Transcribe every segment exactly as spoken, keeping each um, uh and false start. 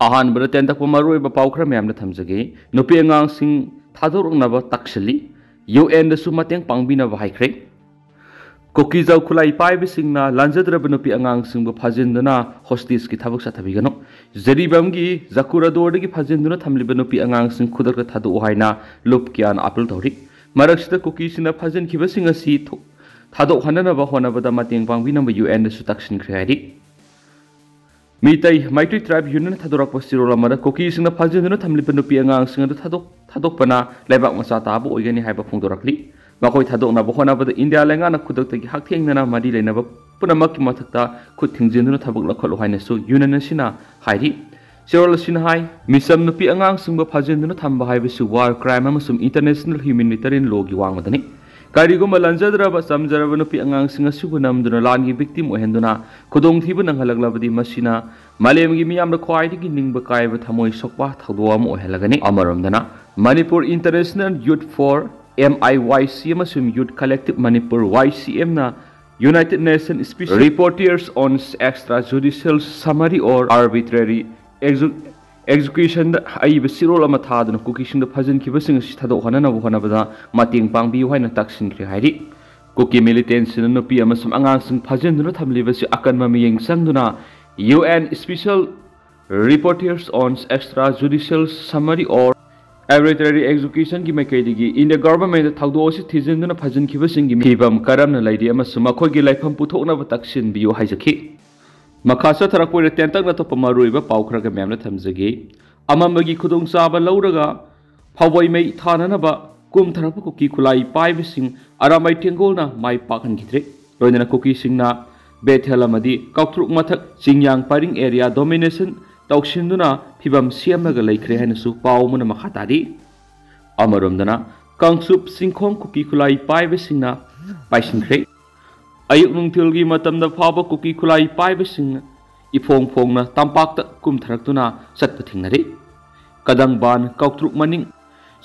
ꯑꯍꯥꯟꯕꯗ ꯇꯦꯟꯇꯛꯄ ꯃꯔꯨꯑꯣꯏꯕ ꯄꯥꯎ ꯈꯔ ꯃꯌꯥꯝꯅ ꯊꯝꯖꯒꯦ꯫ ꯅꯨꯄꯤ ꯑꯉꯥꯡꯁꯤꯡ ꯊꯥꯗꯣꯔꯛꯅꯕ ꯇꯥꯛꯁꯤꯜꯂꯤ꯫ ꯌꯨ ꯑꯦꯟꯗꯁꯨ ꯃꯇꯦꯡ ꯄꯥꯡꯕꯤꯅꯕ ꯍꯥꯏꯈ꯭ꯔꯦ꯫ ꯀꯨꯀꯤꯖꯥꯎ ꯈꯨꯠꯂꯥꯏ ꯄꯥꯏꯕꯁꯤꯡꯅ ꯂꯥꯟꯖꯗ꯭ꯔꯕ ꯅꯨꯄꯤ ꯑꯉꯥꯡꯁꯤꯡꯕꯨ ꯐꯥꯖꯤꯟꯗꯨꯅ ꯍꯣꯁꯇꯦꯖꯀꯤ ꯊꯕꯛ ꯆꯠꯊꯕꯤꯒꯅꯨ꯫ ꯖꯤꯔꯤꯕꯥꯝꯒꯤ ꯖꯀꯨꯔꯥꯗꯣꯔꯗꯒꯤ ꯐꯥꯖꯤꯟꯗꯨꯅ ꯊꯝꯂꯤꯕ ꯅꯨꯄꯤ ꯑꯉꯥꯡꯁꯤꯡ ꯈꯨꯗꯛꯇ ꯊꯥꯗꯣꯛꯎ ꯍꯥꯏꯅ ꯂꯨꯞ ꯀꯤꯌꯥꯟ ꯑꯥꯄꯤꯜ ꯇꯧꯔꯤ꯫ ꯃꯔꯛꯁꯤꯗ ꯀꯨꯀꯤꯁꯤꯡꯅ ꯐꯥꯖꯤꯟꯈꯤꯕꯁꯤꯡ ꯑꯁꯤ ꯊꯣ-, ꯊꯥꯗꯣꯛꯍꯟꯅꯅꯕ ꯍꯣꯠꯅꯕꯗ ꯃꯇꯦꯡ ꯄꯥꯡꯕꯤꯅꯕ ꯌꯨ ꯑꯦꯟꯗꯁꯨ ꯇꯛꯁꯤꯟꯈ꯭ꯔꯦ ꯍꯥꯏꯔꯤ꯫ ꯃꯤꯇꯩ ꯃꯩꯇꯩ ꯇ꯭ꯔꯥꯏꯕ ꯌꯨꯅꯤꯌꯟꯅ ꯊꯥꯗꯣꯔꯛꯄ ꯆꯦꯔꯣꯜ ꯑꯃꯗ ꯀꯨꯀꯤꯁꯤꯡꯅ ꯐꯥꯖꯤꯟꯗꯨꯅ ꯊꯝꯂꯤꯕ ꯅꯨꯄꯤ ꯑꯉꯥꯡꯁꯤꯡ ꯑꯗꯨ ꯊꯥꯗꯣꯛ-, ꯊꯥꯗꯣꯛꯄꯅ ꯂꯩꯕꯥꯛ ꯃꯆꯥ ꯇꯥꯕ ꯑꯣꯏꯒꯅꯤ ꯍꯥꯏꯕ ꯐꯣꯡꯗꯣꯔꯛꯂꯤ꯫ ꯃꯈꯣꯏ ꯊꯥꯗꯣꯛꯅꯕ ꯍꯣꯠꯅꯕꯗ ꯏꯟꯗꯤꯌꯥ ꯂꯩꯉꯥꯛꯅ ꯈꯨꯗꯛꯇꯒꯤ ꯍꯛꯊꯦꯡꯅꯅ ꯃꯔꯤ ꯂꯩꯅꯕ ꯄꯨꯝꯅꯃꯛꯀꯤ ꯃꯊꯛꯇ ꯈꯨꯠ ꯊꯤꯡꯖꯤꯟꯗꯨꯅ ꯊꯕꯛ ꯂꯧꯈꯠꯂꯨ ꯍꯥꯏꯅꯁꯨ ꯌꯨꯅꯤꯌꯟ ꯑꯁꯤꯅ ꯍꯥꯏꯔꯤ꯫ ꯆꯦꯔꯣꯜ ꯑꯁꯤꯅ ꯍꯥꯏ, ꯃꯤꯆꯝ ꯅꯨꯄꯤ ꯑꯉꯥꯡꯁꯤꯡꯕꯨ ꯐꯥꯖꯤꯟꯗꯨꯅ ꯊꯝꯕ ꯍꯥꯏꯕꯁꯤ ꯋꯥꯔ ꯀ꯭ꯔꯥꯏꯝ ꯑꯃꯁꯨꯡ ꯏꯟꯇꯔꯅꯦꯁꯅꯦꯜ ꯍ꯭ꯌꯨꯃꯦꯅꯤꯇꯦꯔꯤꯌꯟ ꯂꯣꯒꯤ ꯋꯥꯡꯃꯗꯅꯤ꯫ ꯀꯔꯤꯒꯨꯝꯕ ꯂꯟꯖꯗ꯭ꯔꯕ ꯆꯝꯖꯔꯕ ꯅꯨꯄꯤ ꯑꯉꯥꯡꯁꯤꯡ ꯑꯁꯤꯕꯨ ꯅꯝꯗꯨꯅ ꯂꯥꯟꯒꯤ ꯚꯤꯛꯇꯤꯝ ꯑꯣꯏꯍꯟꯗꯨꯅ ꯈꯨꯗꯣꯡꯊꯤꯕ ꯅꯪꯍꯜꯂꯛꯂꯕꯗꯤ, ꯃꯁꯤꯅ ꯃꯥꯂꯦꯝꯒꯤ ꯃꯤꯌꯥꯝꯗ ꯈ꯭ꯋꯥꯏꯗꯒꯤ ꯅꯤꯡꯕ ꯀꯥꯏꯕ, ꯊꯃꯣꯏ ꯁꯣꯛꯄ ꯊꯧꯗꯣꯛ ꯑꯃ ꯑꯣꯏꯍꯜꯂꯒꯅꯤ꯫ ꯑꯃꯔꯣꯝꯗꯅ, ꯃꯅꯤꯄꯨꯔ ꯏꯟꯇꯔꯅꯦꯁꯅꯦꯜ ꯌꯨꯠ ꯐꯣꯔ, ꯑꯦꯝ ꯑꯥꯏ ꯋꯥꯏ ꯁꯤ, ꯑꯃꯁꯨꯡ ꯌꯨꯠ ꯀꯂꯦꯛꯇꯤꯕ ꯃꯅꯤꯄꯨꯔ, ꯋꯥꯏ ꯁꯤ ꯑꯦꯝꯅ United Nations Special Reporters on Extrajudicial Summary or Arbitrary Execution ꯑꯏꯕ ꯆꯦꯔꯣꯜ ꯑꯃ ꯊꯥꯗꯨꯅ ꯀꯨꯀꯤꯁꯤꯡꯗ ꯐꯥꯖꯤꯟꯈꯤꯕꯁꯤꯡ ꯑꯁꯤ ꯊꯥꯗꯣꯛꯍꯟꯅꯅꯕ ꯍꯣꯠꯅꯕꯗ ꯃꯇꯦꯡ ꯄꯥꯡꯕꯤꯌꯨ ꯍꯥꯏꯅ ꯇꯛꯁꯤꯟꯈ꯭ꯔꯦ ꯍꯥꯏꯔꯤ꯫ ꯀꯨꯀꯤ ꯃꯤꯂꯤꯇꯦꯟꯁꯤꯡꯅ ꯅꯨꯄꯤ ꯑꯃꯁꯨꯡ ꯑꯉꯥꯡꯁꯤꯡ ꯐꯥꯖꯤꯟꯗꯨꯅ ꯊꯝꯂꯤꯕꯁꯤ ꯑꯀꯟꯕ ꯃꯤꯠꯌꯦꯡ ꯆꯪꯗꯨꯅ U N Special Reporters on Extrajudicial Summary or Arbitrary Executionꯒꯤ ꯃꯥꯏꯀꯩꯗꯒꯤ ꯏꯟꯗꯤꯌꯥ ꯒꯚꯔꯟꯃꯦꯟꯠꯇ ꯊꯧꯗꯣꯛ ꯑꯁꯤ ꯊꯤꯖꯤꯟꯗꯨꯅ ꯐꯥꯖꯤꯟꯈꯤꯕꯁꯤꯡꯒꯤ ꯐꯤꯕꯝ ꯀꯔꯝꯅ ꯂꯩꯔꯤ ꯑꯃꯁꯨꯡ ꯃꯈꯣꯏꯒꯤ ꯂꯩꯐꯝ ꯄꯨꯊꯣꯛꯅꯕ ꯇꯛꯁꯤꯟꯕꯤꯌꯨ ꯍꯥꯏꯖꯈꯤ꯫ ꯃꯈꯥ ꯆꯠꯊꯔꯛꯄ ꯑꯣꯏꯅ ꯇꯦꯟꯇꯛꯅ ꯑꯇꯣꯞꯄ ꯃꯔꯨꯑꯣꯏꯕ ꯄꯥꯎ ꯈꯔꯒ ꯃꯌꯥꯝꯅ ꯊꯝꯖꯒꯦ꯫ ꯑꯃꯝꯕꯒꯤ ꯈꯨꯗꯣꯡꯆꯥꯕ ꯂꯧꯔꯒ ꯐꯥꯎꯕꯩ ꯃꯩ ꯊꯥꯅꯅꯕ ꯀꯨꯝꯊꯔꯛꯄ ꯀꯨꯀꯤ ꯈꯨꯠꯂꯥꯏ ꯄꯥꯏꯕꯁꯤꯡ ꯑꯔꯥꯃꯩ ꯇꯦꯡꯒꯣꯜꯅ ꯃꯥꯏ ꯄꯥꯛꯍꯟꯈꯤꯗ꯭ꯔꯦ꯫ ꯂꯣꯏꯅꯅ ꯀꯨꯀꯤꯁꯤꯡꯅ ꯕꯦꯊꯦꯜ ꯑꯃꯗꯤ ꯀꯥꯎꯇ꯭ꯔꯨꯛ ꯃꯊꯛ ꯆꯤꯡꯌꯥꯡ ꯄꯔꯤꯡ ꯑꯦꯔꯤꯌꯥ ꯗꯣꯃꯤꯅꯦꯁꯟ ꯇꯧꯁꯤꯟꯗꯨꯅ ꯐꯤꯕꯝ ꯁꯦꯝꯂꯒ ꯂꯩꯈ꯭ꯔꯦ ꯍꯥꯏꯅꯁꯨ ꯄꯥꯎ ꯑꯃꯅ ꯃꯈꯥ ꯇꯥꯔꯤ꯫ ꯑꯃꯔꯣꯝꯗꯅ, ꯀꯥꯡꯆꯨꯞ ꯆꯤꯡꯈꯣꯡ ꯀꯨꯀꯤ ꯈꯨꯠꯂꯥꯏ ꯄꯥꯏꯕꯁꯤꯡꯅ ꯄꯥꯏꯁꯤꯟꯈ꯭ꯔꯦ꯫ ꯑꯌꯨꯛ ꯅꯨꯡꯊꯤꯜꯒꯤ ꯃꯇꯝꯗ ꯐꯥꯎꯕ ꯀꯨꯀꯤ ꯈꯨꯠꯂꯥꯏ ꯄꯥꯏꯕꯁꯤꯡ ꯏꯐꯣꯡ ꯐꯣꯡꯅ ꯇꯝꯄꯥꯛꯇ ꯀꯨꯝꯊꯔꯛꯇꯨꯅ ꯆꯠꯄ ꯊꯦꯡꯅꯔꯤ꯫ ꯀꯗꯪꯕꯥꯟ, ꯀꯥꯎꯇ꯭ꯔꯨꯛ ꯃꯅꯤꯡ,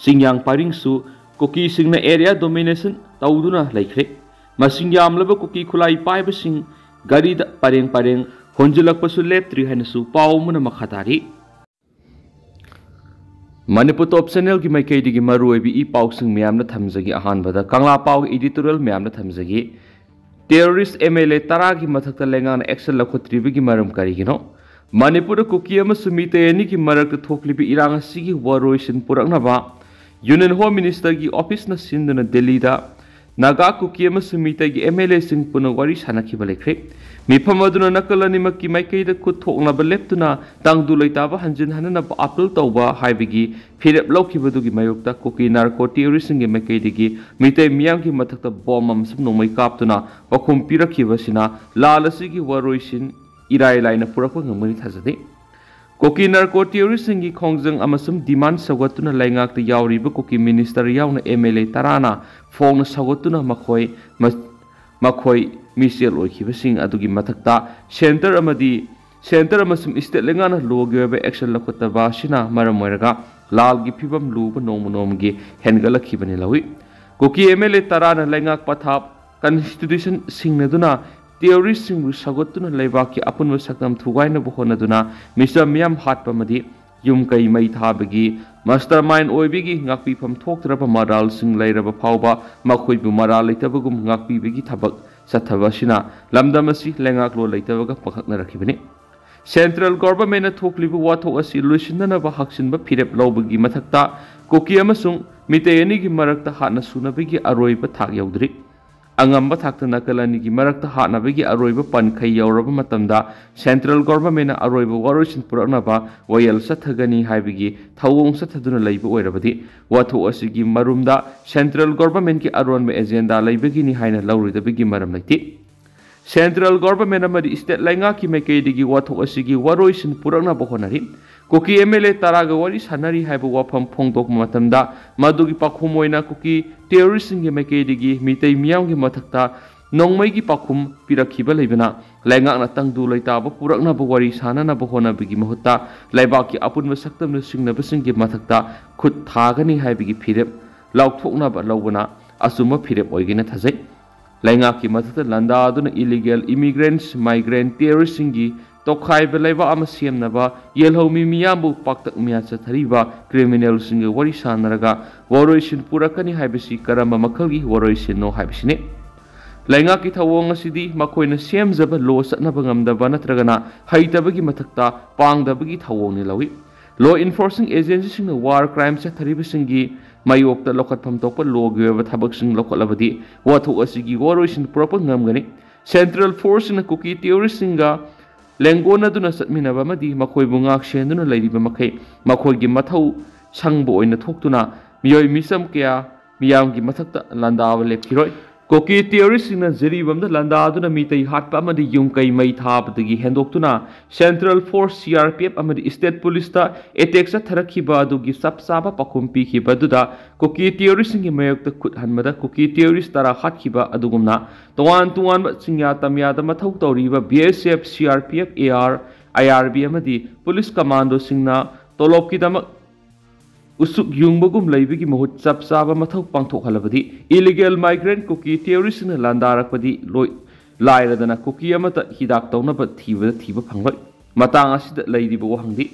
ꯆꯤꯡꯌꯥꯡ ꯄꯥꯔꯤꯡꯁꯨ ꯀꯨꯀꯤꯁꯤꯡꯅ ꯑꯦꯔꯤꯌꯥ ꯗꯣꯃꯤꯅꯦꯁꯟ ꯇꯧꯗꯨꯅ ꯂꯩꯈ꯭ꯔꯦ꯫ ꯃꯁꯤꯡ ꯌꯥꯝꯂꯕ ꯀꯨꯀꯤ ꯈꯨꯠꯂꯥꯏ ꯄꯥꯏꯕꯁꯤꯡ ꯒꯥꯔꯤꯗ ꯄꯔꯦꯡ ꯄꯔꯦꯡ ꯍꯣꯟꯖꯤꯜꯂꯛꯄꯁꯨ ꯂꯦꯞꯇ꯭ꯔꯤ ꯍꯥꯏꯅꯁꯨ ꯄꯥꯎ ꯑꯃꯅ ꯃꯈꯥ ꯇꯥꯔꯤ꯫ ꯃꯅꯤꯄꯨꯔ ꯇꯣꯞ ꯆꯦꯅꯦꯜꯒꯤ ꯃꯥꯏꯀꯩꯗꯒꯤ ꯃꯔꯨꯑꯣꯏꯕ ꯏ ꯄꯥꯎꯁꯤꯡ ꯃꯌꯥꯝꯅ ꯊꯝꯖꯒꯦ꯫ ꯑꯍꯥꯟꯕꯗ ꯀꯪꯂꯥ ꯄꯥꯎꯒꯤ ꯏꯗꯤꯇꯣꯔꯤꯌꯦꯜ ꯃꯌꯥꯝꯅ ꯊꯝꯖꯒꯦ꯫ ꯇꯦꯔꯣꯔꯤꯁ ꯑꯦꯝ ꯑꯦꯜ ꯑꯦ ꯇꯔꯥꯒꯤ ꯃꯊꯛꯇ ꯂꯩꯉꯥꯛꯅ ꯑꯦꯛꯁꯟ ꯂꯧꯈꯠꯇ꯭ꯔꯤꯕꯒꯤ ꯃꯔꯝ ꯀꯔꯤꯒꯤꯅꯣ? ꯃꯅꯤꯄꯨꯔꯗ ꯀꯨꯀꯤ ꯑꯃꯁꯨꯡ ꯃꯤꯇꯩ ꯑꯅꯤꯒꯤ ꯃꯔꯛꯇ ꯊꯣꯛꯂꯤꯕ ꯏꯔꯥꯡ ꯑꯁꯤꯒꯤ ꯋꯥꯔꯣꯏꯁꯤꯟ ꯄꯨꯔꯛꯅꯕ ꯌꯨꯅꯤꯌꯟ ꯍꯣꯝ ꯃꯤꯅꯤꯁꯇꯔꯒꯤ ꯑꯣꯐꯤꯁꯅ ꯁꯤꯟꯗꯨꯅ ꯗꯦꯜꯂꯤꯗ ꯅꯥꯒꯥ, ꯀꯨꯀꯤ ꯑꯃꯁꯨꯡ ꯃꯤꯇꯩꯒꯤ ꯑꯦꯝ ꯑꯦꯜ ꯑꯦꯁꯤꯡ ꯄꯨꯟꯅ ꯋꯥꯔꯤ ꯁꯥꯅꯈꯤꯕ ꯂꯩꯈ꯭ꯔꯦ꯫ ꯃꯤꯐꯝ ꯑꯗꯨꯅ ꯅꯥꯀꯜ ꯑꯅꯤꯃꯛꯀꯤ ꯃꯥꯏꯀꯩꯗ ꯈꯨꯠ ꯊꯣꯛꯅꯕ ꯂꯦꯞꯇꯨꯅ ꯇꯪꯗꯨ ꯂꯩꯇꯥꯕ ꯍꯟꯖꯤꯟ ꯍꯟꯅꯅꯕ ꯑꯥꯄꯤꯜ ꯇꯧꯕ ꯍꯥꯏꯕꯒꯤ ꯐꯤꯔꯦꯞ ꯂꯧꯈꯤꯕꯗꯨꯒꯤ ꯃꯥꯌꯣꯛꯇ ꯀꯨꯀꯤ ꯅꯥꯔꯀꯣ ꯇꯦꯔꯣꯔꯤꯁꯁꯤꯡꯒꯤ ꯃꯥꯏꯀꯩꯗꯒꯤ ꯃꯤꯇꯩ ꯃꯤꯌꯥꯝꯒꯤ ꯃꯊꯛꯇ ꯕꯣꯝ ꯑꯃꯁꯨꯡ ꯅꯣꯡꯃꯩ ꯀꯥꯞꯇꯨꯅ ꯄꯥꯎꯈꯨꯝ ꯄꯤꯔꯛꯈꯤꯕꯁꯤꯅ ꯂꯥꯜ ꯑꯁꯤꯒꯤ ꯋꯥꯔꯣꯏꯁꯤꯟ ꯏꯔꯥꯏ ꯂꯥꯏꯅ ꯄꯨꯔꯛꯄ ꯉꯝꯒꯅꯤ ꯊꯥꯖꯗꯦ꯫ ꯀꯨꯀꯤ ꯅꯥꯔꯀꯣ ꯇꯦꯔꯣꯔꯤꯁꯁꯤꯡꯒꯤ ꯈꯣꯡꯖꯪ ꯑꯃꯁꯨꯡ ꯗꯤꯃꯥꯟ ꯁꯧꯒꯠꯇꯨꯅ ꯂꯩꯉꯥꯛꯇ ꯌꯥꯎꯔꯤꯕ ꯀꯨꯀꯤ ꯃꯤꯅꯤꯁꯇꯔ ꯌꯥꯎꯅ ꯑꯦꯝ ꯑꯦꯜ ꯑꯦ ꯇꯔꯥꯅ ꯐꯣꯡꯅ ꯁꯧꯒꯠꯇꯨꯅ ꯃꯈꯣꯏ ꯃ-, ꯃꯈꯣꯏ ꯃꯤꯆꯦꯜ ꯑꯣꯏꯈꯤꯕꯁꯤꯡ ꯑꯗꯨꯒꯤ ꯃꯊꯛꯇ ꯁꯦꯟꯇꯔ ꯑꯃꯗꯤ ꯁꯦꯟꯇꯔ ꯑꯃꯁꯨꯡ ꯏꯁꯇꯦꯠ ꯂꯩꯉꯥꯛꯅ ꯂꯣꯒꯤ ꯑꯣꯏꯕ ꯑꯦꯛꯁꯟ ꯂꯧꯈꯠꯇꯕ ꯑꯁꯤꯅ ꯃꯔꯝ ꯑꯣꯏꯔꯒ ꯂꯥꯜꯒꯤ ꯐꯤꯕꯝ ꯂꯨꯕ ꯅꯣꯡꯃ ꯅꯣꯡꯃꯒꯤ ꯍꯦꯟꯒꯠꯂꯛꯈꯤꯕꯅꯤ ꯂꯧꯏ꯫ ꯀꯨꯀꯤ ꯑꯦꯝ ꯑꯦꯜ ꯑꯦ ꯇꯔꯥꯅ ꯂꯩꯉꯥꯛ ꯄꯊꯥꯞ, ꯀꯟꯁꯇꯤꯇ꯭ꯌꯨꯁꯟ ꯁꯤꯡꯅꯗꯨꯅ ꯇꯦꯔꯣꯔꯤꯁꯁꯤꯡꯕꯨ ꯁꯧꯒꯠꯇꯨꯅ ꯂꯩꯕꯥꯛꯀꯤ ꯑꯄꯨꯟꯕ ꯁꯛꯇꯝ ꯊꯨꯒꯥꯏꯅꯕ ꯍꯣꯠꯅꯗꯨꯅ ꯃꯤꯆꯝ ꯃꯤꯌꯥꯝ ꯍꯥꯠꯄ ꯑꯃꯗꯤ ꯌꯨꯝ ꯀꯩ ꯃꯩ ꯊꯥꯕꯒꯤ ꯃꯥꯁꯇꯔ ꯃꯥꯏꯟ ꯑꯣꯏꯕꯒꯤ ꯉꯥꯛꯄꯤꯐꯝ ꯊꯣꯛꯇ꯭ꯔꯕ ꯃꯔꯥꯜꯁꯤꯡ ꯂꯩꯔꯕ ꯐꯥꯎꯕ ꯃꯈꯣꯏꯕꯨ ꯃꯔꯥꯜ ꯂꯩꯇꯕꯒꯨꯝ ꯉꯥꯛꯄꯤꯕꯒꯤ ꯊꯕꯛ ꯆꯠꯊꯕ ꯑꯁꯤꯅ ꯂꯝꯗꯝ ꯑꯁꯤ ꯂꯩꯉꯥꯛꯂꯣꯟ ꯂꯩꯇꯕꯒ ꯄꯥꯡꯈꯛꯅꯔꯛꯈꯤꯕꯅꯤ꯫ ꯁꯦꯟꯇ꯭ꯔꯦꯜ ꯒꯣꯚꯔꯟꯃꯦꯟꯠꯅ ꯊꯣꯛꯂꯤꯕ ꯋꯥꯊꯣꯛ ꯑꯁꯤ ꯂꯣꯏꯁꯤꯟꯅꯅꯕ ꯍꯛꯆꯤꯟꯕ ꯐꯤꯔꯦꯞ ꯂꯧꯕꯒꯤ ꯃꯊꯛꯇ ꯀꯨꯀꯤ ꯑꯃꯁꯨꯡ ꯃꯤꯇꯩ ꯑꯅꯤꯒꯤ ꯃꯔꯛꯇ ꯍꯥꯠꯅ ꯁꯨꯅꯕꯒꯤ ꯑꯔꯣꯏꯕ ꯊꯥꯛ ꯌꯧꯗ꯭ꯔꯤ꯫ ꯑꯉꯝꯕ ꯊꯥꯛꯇ ꯅꯥꯀꯜ ꯑꯅꯤꯒꯤ ꯃꯔꯛꯇ ꯍꯥꯠꯅꯕꯒꯤ ꯑꯔꯣꯏꯕ ꯄꯟꯈꯩ ꯌꯧꯔꯕ ꯃꯇꯝꯗ ꯁꯦꯟꯇ꯭ꯔꯦꯜ ꯒꯣꯚꯔꯟꯃꯦꯟꯠꯅ ꯑꯔꯣꯏꯕ ꯋꯥꯔꯣꯏꯁꯤꯟ ꯄꯨꯔꯛꯅꯕ ꯋꯥꯌꯦꯜ ꯆꯠꯊꯒꯅꯤ ꯍꯥꯏꯕꯒꯤ ꯊꯧꯑꯣꯡ ꯆꯠꯊꯗꯨꯅ ꯂꯩꯕ ꯑꯣꯏꯔꯕꯗꯤ ꯋꯥꯊꯣꯛ ꯑꯁꯤꯒꯤ ꯃꯔꯨꯝꯗ ꯁꯦꯟꯇ꯭ꯔꯦꯜ ꯒꯣꯚꯔꯟꯃꯦꯟꯠꯀꯤ ꯑꯔꯣꯟꯕ ꯑꯦꯖꯦꯟꯗꯥ ꯂꯩꯕꯒꯤꯅꯤ ꯍꯥꯏꯅ ꯂꯧꯔꯣꯏꯗꯕꯒꯤ ꯃꯔꯝ ꯂꯩꯇꯦ꯫ ꯁꯦꯟꯇ꯭ꯔꯦꯜ ꯒꯣꯚꯔꯟꯃꯦꯟꯠ ꯑꯃꯗꯤ ꯏꯁꯇꯦꯠ ꯂꯩꯉꯥꯛꯀꯤ ꯃꯥꯏꯀꯩꯗꯒꯤ ꯋꯥꯊꯣꯛ ꯑꯁꯤꯒꯤ ꯋꯥꯔꯣꯏꯁꯤꯟ ꯄꯨꯔꯛꯅꯕ ꯍꯣꯠꯅꯔꯤ꯫ ꯀꯨꯀꯤ ꯑꯦꯝ ꯑꯦꯜ ꯑꯦ ꯇꯔꯥꯒ ꯋꯥꯔꯤ ꯁꯥꯟꯅꯔꯤ ꯍꯥꯏꯕ ꯋꯥꯐꯝ ꯐꯣꯡꯗꯣꯛꯄ ꯃꯇꯝꯗ ꯃꯗꯨꯒꯤ ꯄꯥꯎꯈꯨꯝ ꯑꯣꯏꯅ ꯀꯨꯀꯤ ꯇꯦꯔꯣꯔꯤꯁꯁꯤꯡꯒꯤ ꯃꯥꯏꯀꯩꯗꯒꯤ ꯃꯤꯇꯩ ꯃꯤꯌꯥꯝꯒꯤ ꯃꯊꯛꯇ ꯅꯣꯡꯃꯩꯒꯤ ꯄꯥꯎꯈꯨꯝ ꯄꯤꯔꯛꯈꯤꯕ ꯂꯩꯕꯅ ꯂꯩꯉꯥꯛꯅ ꯇꯪꯗꯨ ꯂꯩꯇꯥꯕ ꯄꯨꯔꯛꯅꯕ ꯋꯥꯔꯤ ꯁꯥꯅꯅꯕ ꯍꯣꯠꯅꯕꯒꯤ ꯃꯍꯨꯠꯇ ꯂꯩꯕꯥꯛꯀꯤ ꯑꯄꯨꯟꯕ ꯁꯛꯇꯝꯅ ꯁꯤꯡꯅꯕꯁꯤꯡꯒꯤ ꯃꯊꯛꯇ ꯈꯨꯠ ꯊꯥꯒꯅꯤ ꯍꯥꯏꯕꯒꯤ ꯐꯤꯔꯦꯞ ꯂꯥꯎꯊꯣꯛꯅꯕ ꯂꯧꯕꯅ ꯑꯆꯨꯝꯕ ꯐꯤꯔꯦꯞ ꯑꯣꯏꯒꯅꯤ ꯊꯥꯖꯩ꯫ ꯂꯩꯉꯥꯛꯀꯤ ꯃꯊꯛꯇ ꯂꯥꯟꯗꯥꯗꯨꯅ ꯏꯂꯤꯒꯦꯜ ꯏꯃꯤꯒ꯭ꯔꯦꯟꯠꯁ, ꯃꯥꯏꯒ꯭ꯔꯦꯟꯠ ꯇꯦꯔꯣꯔꯤꯁꯁꯤꯡꯒꯤ ꯇꯣꯈꯥꯏꯕ ꯂꯩꯕꯥꯛ ꯑꯃ ꯁꯦꯝꯅꯕ ꯌꯦꯜꯍꯧꯃꯤ ꯃꯤꯌꯥꯝꯕꯨ ꯄꯥꯛꯇꯛ ꯃꯤꯌꯥ ꯆꯠꯊꯔꯤꯕ ꯀ꯭ꯔꯤꯃꯤꯅꯦꯜꯁꯤꯡꯒ ꯋꯥꯔꯤ ꯁꯥꯟꯅꯔꯒ ꯋꯥꯔꯣꯏꯁꯤꯟ ꯄꯨꯔꯛꯀꯅꯤ ꯍꯥꯏꯕꯁꯤ ꯀꯔꯝꯕ ꯃꯈꯜꯒꯤ ꯋꯥꯔꯣꯏꯁꯤꯟꯅꯣ ꯍꯥꯏꯕꯁꯤꯅꯤ꯫ ꯂꯩꯉꯥꯛꯀꯤ ꯊꯧꯑꯣꯡ ꯑꯁꯤꯗꯤ ꯃꯈꯣꯏꯅ ꯁꯦꯝꯖꯕ ꯂꯣ ꯆꯠꯅꯕ ꯉꯝꯗꯕ ꯅꯠꯇ꯭ꯔꯒꯅ ꯍꯩꯇꯕꯒꯤ ꯃꯊꯛꯇ ꯄꯥꯡꯗꯕꯒꯤ ꯊꯧꯑꯣꯡꯅꯤ ꯂꯧꯏ꯫ Law enforcing agencyꯁꯤꯡꯅ war crime ꯆꯠꯊꯔꯤꯕꯁꯤꯡꯒꯤ ꯃꯥꯌꯣꯛꯇ ꯂꯧꯈꯠꯐꯝ ꯊꯣꯛꯄ ꯂꯣꯒꯤ ꯑꯣꯏꯕ ꯊꯕꯛꯁꯤꯡ ꯂꯧꯈꯠꯂꯕꯗꯤ ꯋꯥꯊꯣꯛ ꯑꯁꯤꯒꯤ ꯋꯥꯔꯣꯏꯁꯤꯟ ꯄꯨꯔꯛꯄ ꯉꯝꯒꯅꯤ꯫ Central Forceꯁꯤꯡꯅ ꯀꯨꯀꯤ ꯇꯦꯔꯣꯔꯤꯁꯁꯤꯡꯒ ꯂꯦꯡꯒꯣꯟꯅꯗꯨꯅ ꯆꯠꯃꯤꯟꯅꯕ ꯑꯃꯗꯤ ꯃꯈꯣꯏꯕꯨ ꯉꯥꯛꯁꯦꯟꯗꯨꯅ ꯂꯩꯔꯤꯕ ꯃꯈꯩ ꯃꯈꯣꯏꯒꯤ ꯃꯊꯧ ꯁꯪꯕ ꯑꯣꯏꯅ ꯊꯣꯛꯇꯨꯅ ꯃꯤꯑꯣꯏ ꯃꯤꯆꯝ ꯀꯌꯥ ꯃꯤꯌꯥꯝꯒꯤ ꯃꯊꯛꯇ ꯂꯥꯟꯗꯥꯕ ꯂꯦꯞꯈꯤꯔꯣꯏ꯫ ꯀꯨꯀꯤ ꯇꯦꯔꯣꯔꯤꯁꯁꯤꯡꯅ ꯖꯤꯔꯤꯕꯥꯝꯗ ꯂꯥꯟꯗꯥꯗꯨꯅ ꯃꯤꯇꯩ ꯍꯥꯠꯄ ꯑꯃꯗꯤ ꯌꯨꯝ ꯀꯩ ꯃꯩ ꯊꯥꯕꯗꯒꯤ ꯍꯦꯟꯗꯣꯛꯇꯨꯅ Central Force, C R P F ꯑꯃꯗꯤ state policeꯇ attack ꯆꯠꯊꯔꯛꯈꯤꯕ ꯑꯗꯨꯒꯤ ꯆꯞ ꯆꯥꯕ ꯄꯥꯎꯈꯨꯝ ꯄꯤꯈꯤꯕ ꯑꯗꯨꯗ ꯀꯨꯀꯤ ꯇꯦꯔꯣꯔꯤꯁꯁꯤꯡꯒꯤ ꯃꯥꯌꯣꯛꯇ ꯈꯨꯠ ꯍꯟꯕꯗ ꯀꯨꯀꯤ ꯇꯦꯔꯣꯔꯤꯁ ꯇꯔꯥ ꯍꯥꯠꯈꯤꯕ ꯑꯗꯨꯒꯨꯝꯅ ꯇꯣꯉꯥꯟ ꯇꯣꯉꯥꯟꯕ ꯆꯤꯡꯌꯥ ꯇꯝꯌꯥꯗ ꯃꯊꯧ ꯇꯧꯔꯤꯕ B S F, C R P F, A R, I R B ꯑꯃꯗꯤ police commandoꯁꯤꯡꯅ ꯇꯣꯂꯣꯞꯀꯤꯗꯃꯛ ꯎꯆꯨꯛ ꯌꯨꯡꯕꯒꯨꯝ ꯂꯩꯕꯒꯤ ꯃꯍꯨꯠ ꯆꯞ ꯆꯥꯕ ꯃꯊꯧ ꯄꯥꯡꯊꯣꯛꯍꯜꯂꯕꯗꯤ illegal migrant ꯀꯨꯀꯤ ꯇꯦꯔꯣꯔꯤꯁꯁꯤꯡꯅ ꯂꯥꯟꯗꯥꯔꯛꯄꯗꯤ ꯂꯣꯏ ꯂꯥꯏꯔꯗꯅ ꯀꯨꯀꯤ ꯑꯃꯠꯇ ꯍꯤꯗꯥꯛ ꯇꯧꯅꯕ ꯊꯤꯕꯗ ꯊꯤꯕ ꯐꯪꯂꯣꯏ꯫ ꯃꯇꯥꯡ ꯑꯁꯤꯗ ꯂꯩꯔꯤꯕ ꯋꯥꯍꯪꯗꯤ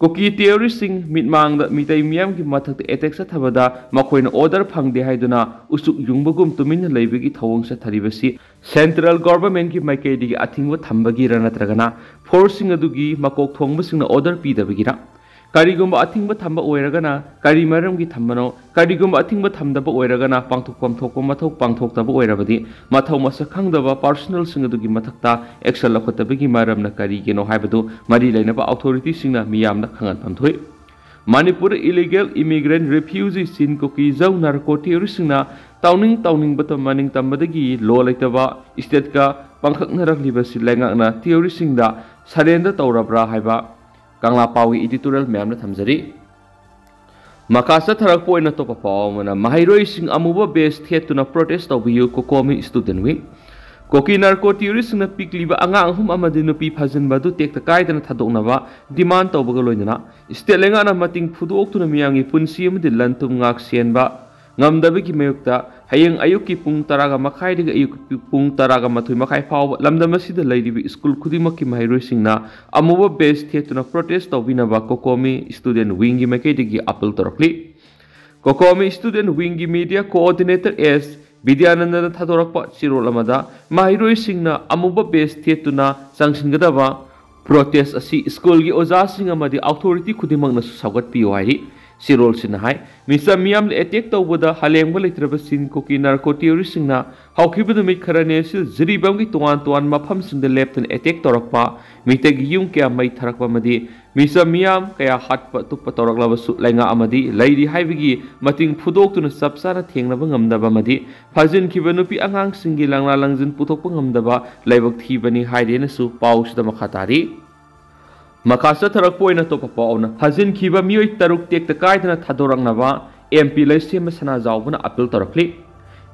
ꯀꯨꯀꯤ ꯇꯦꯔꯣꯔꯤꯁꯁꯤꯡ ꯃꯤꯠꯃꯥꯡꯗ ꯃꯤꯇꯩ ꯃꯤꯌꯥꯝꯒꯤ ꯃꯊꯛꯇ attack ꯆꯠꯊꯕꯗ ꯃꯈꯣꯏꯅ order ꯐꯪꯗꯦ ꯍꯥꯏꯗꯨꯅ ꯎꯆꯨꯛ ꯌꯨꯡꯕꯒꯨꯝ ꯇꯨꯃꯤꯟꯅ ꯂꯩꯕꯒꯤ ꯊꯧꯑꯣꯡ ꯆꯠꯊꯔꯤꯕꯁꯤ central governmentꯀꯤ ꯃꯥꯏꯀꯩꯗꯒꯤ ꯑꯊꯤꯡꯕ ꯊꯝꯕꯒꯤꯔ ꯅꯠꯇ꯭ꯔꯒꯅ forceꯁꯤꯡ ꯑꯗꯨꯒꯤ ꯃꯀꯣꯛ ꯊꯣꯡꯕꯁꯤꯡꯅ order ꯄꯤꯗꯕꯒꯤꯔ? ꯀꯔꯤꯒꯨꯝꯕ ꯑꯊꯤꯡꯕ ꯊꯝꯕ ꯑꯣꯏꯔꯒꯅ ꯀꯔꯤ ꯃꯔꯝꯒꯤ ꯊꯝꯕꯅꯣ? ꯀꯔꯤꯒꯨꯝꯕ ꯑꯊꯤꯡꯕ ꯊꯝꯗꯕ ꯑꯣꯏꯔꯒꯅ ꯄꯥꯡꯊꯣꯛꯐꯝ ꯊꯣꯛꯄ ꯃꯊꯧ ꯄꯥꯡꯊꯣꯛꯇꯕ ꯑꯣꯏꯔꯕꯗꯤ ꯃꯊꯧ ꯃꯁꯛ ꯈꯪꯗꯕ personnelꯁꯤꯡ ꯑꯗꯨꯒꯤ ꯃꯊꯛꯇ action ꯂꯧꯈꯠꯇꯕꯒꯤ ꯃꯔꯝꯅ ꯀꯔꯤꯒꯤꯅꯣ ꯍꯥꯏꯕꯗꯨ ꯃꯔꯤ ꯂꯩꯅꯕ authorityꯁꯤꯡꯅ ꯃꯤꯌꯥꯝꯗ ꯈꯪꯍꯟꯐꯝ ꯊꯣꯛꯏ꯫ ꯃꯅꯤꯄꯨꯔꯗ illegal immigrant, refugee, ꯆꯤꯟ ꯀꯨꯀꯤ, ꯖꯧ narco terroristꯁꯤꯡꯅ ꯇꯧꯅꯤꯡ ꯇꯧꯅꯤꯡꯕꯇ ꯃꯅꯤꯡ ꯇꯝꯕꯗꯒꯤ law ꯂꯩꯇꯕ stateꯀ ꯄꯥꯡꯈꯛꯅꯔꯛꯂꯤꯕꯁꯤ ꯂꯩꯉꯥꯛꯅ terroristꯁꯤꯡꯗ surrender ꯇꯧꯔꯕ꯭ꯔꯥ ꯍꯥꯏꯕ ꯀꯪꯂꯥ ꯄꯥꯎꯒꯤ editorial ꯃꯌꯥꯝꯅ ꯊꯝꯖꯔꯤ꯫ ꯃꯈꯥ ꯆꯠꯊꯔꯛꯄ ꯑꯣꯏꯅ ꯑꯇꯣꯞꯄ ꯄꯥꯎ ꯑꯃꯅ ꯃꯍꯩꯔꯣꯏꯁꯤꯡ ꯑꯃꯨꯕ badge ꯊꯦꯠꯇꯨꯅ protest ꯇꯧꯕꯤꯌꯨ, COCOMI student wing꯫ ꯀꯨꯀꯤ narco terroristꯁꯤꯡꯅ ꯄꯤꯛꯂꯤꯕ ꯑꯉꯥꯡ ꯑꯍꯨꯝ ꯑꯃꯗꯤ ꯅꯨꯄꯤ ꯐꯥꯖꯤꯟꯕ ꯑꯗꯨ ꯇꯦꯛꯇ ꯀꯥꯏꯗꯅ ꯊꯥꯗꯣꯛꯅꯕ demand ꯇꯧꯕꯒ ꯂꯣꯏꯅꯅ state ꯂꯩꯉꯥꯛꯅ ꯃꯇꯤꯡ ꯐꯨꯗꯣꯛꯇꯨꯅ ꯃꯤꯌꯥꯝꯒꯤ ꯄꯨꯟꯁꯤ ꯑꯃꯗꯤ ꯂꯟ ꯊꯨꯝ ꯉꯥꯛ ꯁꯦꯟꯕ ꯉꯝꯗꯕꯒꯤ ꯃꯥꯌꯣꯛꯇ ꯍꯌꯦꯡ ꯑꯌꯨꯛꯀꯤ ꯄꯨꯡ ꯇꯔꯥꯒ ꯃꯈꯥꯏꯗꯒꯤ ꯑꯌꯨꯛꯀꯤ ꯄꯨꯡ ꯇꯔꯥꯒ ꯃꯥꯊꯣꯏ ꯃꯈꯥꯏ ꯐꯥꯎꯕ ꯂꯝꯗꯝ ꯑꯁꯤꯗ ꯂꯩꯔꯤꯕ ꯁ꯭ꯀꯨꯜ ꯈꯨꯗꯤꯡꯃꯛꯀꯤ ꯃꯍꯩꯔꯣꯏꯁꯤꯡꯅ ꯑꯃꯨꯕ ꯕꯦꯖ ꯊꯦꯠꯇꯨꯅ ꯄ꯭ꯔꯣꯇꯦꯁ ꯇꯧꯕꯤꯅꯕ ꯀꯣꯀꯣꯃꯤ ꯁ꯭ꯇꯨꯗꯦꯟꯠ ꯋꯤꯡꯒꯤ ꯃꯥꯏꯀꯩꯗꯒꯤ ꯑꯥꯄꯤꯜ ꯇꯧꯔꯛꯂꯤ꯫ ꯀꯣꯀꯣꯃꯤ ꯁ꯭ꯇꯨꯗꯦꯟꯠ ꯋꯤꯡꯒꯤ ꯃꯤꯗꯤꯌꯥ ꯀꯣꯑꯣꯔꯗꯤꯅꯦꯇꯔ ꯑꯦꯁ ꯕꯤꯗ꯭ꯌꯥꯅꯟꯗꯅ ꯊꯥꯗꯣꯔꯛꯄ ꯆꯦꯔꯣꯜ ꯑꯃꯗ, ꯃꯍꯩꯔꯣꯏꯁꯤꯡꯅ ꯑꯃꯨꯕ ꯕꯦꯖ ꯊꯦꯠꯇꯨꯅ ꯆꯪꯁꯤꯟꯒꯗꯕ ꯄ꯭ꯔꯣꯇꯦꯁ ꯑꯁꯤ ꯁ꯭ꯀꯨꯜꯒꯤ ꯑꯣꯖꯥꯁꯤꯡ ꯑꯃꯗꯤ ꯑꯣꯊꯣꯔꯤꯇꯤ ꯈꯨꯗꯤꯡꯃꯛꯅꯁꯨ ꯁꯧꯒꯠꯄꯤꯌꯨ ꯍꯥꯏꯔꯤ꯫ ꯆꯦꯔꯣꯜꯁꯤꯅ ꯍꯥꯏ, ꯃꯤꯆꯝ ꯃꯤꯌꯥꯝꯅ ꯑꯦꯇꯦꯛ ꯇꯧꯕꯗ ꯍꯂꯦꯡꯕ ꯂꯩꯇ꯭ꯔꯕ ꯆꯤꯟ ꯀꯨꯀꯤ ꯅꯥꯔꯀꯣ ꯇꯦꯔꯣꯔꯤꯁꯁꯤꯡꯅ ꯍꯧꯈꯤꯕ ꯅꯨꯃꯤꯠ ꯈꯔꯅꯤ ꯑꯁꯤꯗ ꯖꯤꯔꯤꯕꯥꯝꯒꯤ ꯇꯣꯉꯥꯟ ꯇꯣꯉꯥꯟꯕ ꯃꯐꯝꯁꯤꯡꯗ ꯂꯦꯞꯇꯅ ꯑꯦꯇꯦꯛ ꯇꯧꯔꯛꯄ, ꯃꯤꯇꯩꯒꯤ ꯌꯨꯝ ꯀꯌꯥ ꯃꯩ ꯊꯥꯔꯛꯄ ꯑꯃꯗꯤ ꯃꯤꯆꯝ ꯃꯤꯌꯥꯝ ꯀꯌꯥ ꯍꯥꯠꯄ ꯇꯨꯞꯄ ꯇꯧꯔꯛꯂꯕꯁꯨ ꯂꯩꯉꯥꯛ ꯑꯃꯗꯤ ꯂꯩꯔꯤ ꯍꯥꯏꯕꯒꯤ ꯃꯇꯤꯡ ꯐꯨꯗꯣꯛꯇꯨꯅ ꯆꯞ ꯆꯥꯅ ꯊꯦꯡꯅꯕ ꯉꯝꯗꯕ ꯑꯃꯗꯤ ꯐꯥꯖꯤꯟꯈꯤꯕ ꯅꯨꯄꯤ ꯑꯉꯥꯡꯁꯤꯡꯒꯤ ꯂꯪꯂꯥ ꯂꯪꯖꯤꯟ ꯄꯨꯊꯣꯛꯄ ꯉꯝꯗꯕ ꯂꯥꯏꯕꯛ ꯊꯤꯕꯅꯤ ꯍꯥꯏꯔꯦꯅꯁꯨ ꯄꯥꯎꯁꯤꯗ ꯃꯈꯥ ꯇꯥꯔꯤ꯫ ꯃꯈꯥ ꯆꯠꯊꯔꯛꯄ ꯑꯣꯏꯅ ꯑꯇꯣꯞꯄ ꯄꯥꯎ ꯑꯃꯅ, ꯐꯥꯖꯤꯟꯈꯤꯕ ꯃꯤꯑꯣꯏ ꯇꯔꯨꯛ ꯇꯦꯛꯇ ꯀꯥꯏꯗꯅ ꯊꯥꯗꯣꯔꯛꯅꯕ ꯑꯦꯝ ꯄꯤ ꯂꯩꯁꯦꯝꯕ ꯁꯅꯥꯖꯥꯎꯕꯅ ꯑꯥꯄꯤꯜ ꯇꯧꯔꯛꯂꯤ꯫